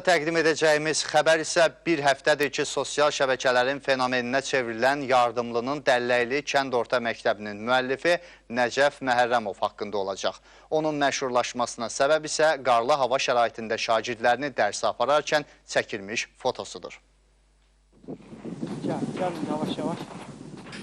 təqdim edəcəyimiz xəbər isə bir həftədir ki, sosial şəbəkələrin fenomeninə çevrilən Yardımlının Dəlləkli kənd orta məktəbinin müəllifi Nəcəf Məhərrəmov haqqında olacaq. Onun məşhurlaşmasına səbəb isə qarlı hava şəraitində şagirdlərini dərsə apararkən çəkilmiş fotosudur. Gəl, gəlin yavaş-yavaş.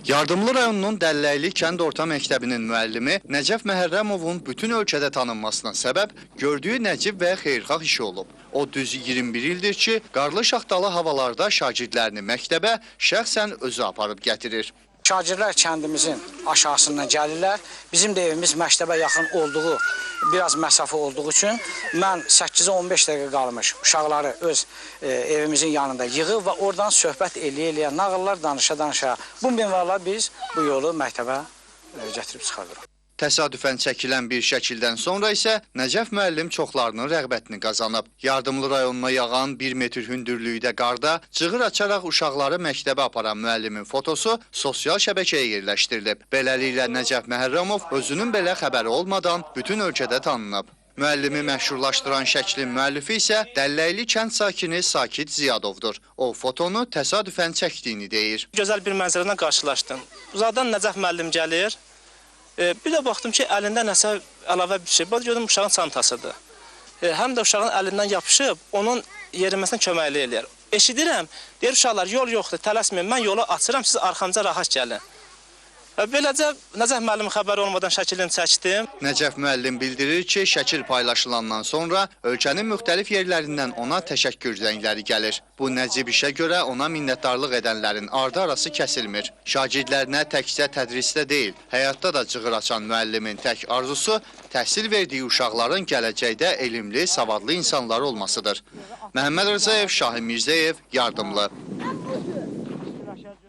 Yardımlı rayonunun Dəlləkli kənd orta məktəbinin müəllimi Nəcəf Məhərrəmovun bütün ölkədə tanınmasına səbəb gördüyü nəcib və xeyirxah işi olub. O düz 21 ildir ki, qarlı şaxtalı havalarda şagirdlərini məktəbə şəxsən özü aparıb gətirir. Şagirdlər kəndimizin aşağısından gəlirlər. Bizim də evimiz məktəbə yaxın olduğu, biraz məsafə olduğu üçün mən 8-ə 15 dəqiqə qalmış uşaqları öz evimizin yanında yığıb və oradan söhbət eləyə-eləyə, nağıllar danışa-danışa bu minvalla biz bu yolu məktəbə gətirib çıxardırıq. Təsadüfən çəkilən bir şəkildən sonra isə Nəcəf müəllim çoxlarının rəğbətini qazanıb. Yardımlı rayonuna yağan 1 metr hündürlükdə qarda cığır açaraq uşaqları məktəbə aparan müəllimin fotosu sosial şəbəkəyə yerləşdirilib. Beləliklə Nəcəf Məhərrəmov özünün belə xəbəri olmadan bütün ölkədə tanınıb. Müəllimi məşhurlaşdıran şəklin müəllifi isə Dəlləkli kənd sakini Sakit Ziyadovdur. O fotonu təsadüfən çəkdiyini deyir. Gözəl bir mənzərədən qarşılaşdım. Uzaqdan Nəcəf müəllim gəlir. Bir də baxdım ki, əlində nəsə əlavə bir şey var, gördüm uşağın çantasıdır. Həm də uşağın əlindən yapışıb, onun yeriməsinə köməklik eləyir. Eşidirəm, deyir uşaqlar, yol yoxdur, tələsməyin, mən yolu açıram, siz arxamca rahat gəlin. Beləcə Nəcəf müəllimin xəbəri olmadan şəklini çəkdim. Nəcəf müəllim bildirir ki, şəkil paylaşılandan sonra ölkənin müxtəlif yerlərindən ona təşəkkür zəngləri gəlir. Bu nəcib işə görə ona minnətdarlıq edənlərin ardı arası kəsilmir. Şagirdlərinə təkcə tədrisdə deyil, həyatda da cığır açan müəllimin tək arzusu təhsil verdiyi uşaqların gələcəkdə elmli, savadlı insanlar olmasıdır. Məhəmməd Rzayev, Şahin Mirzəyev, Yardımlı.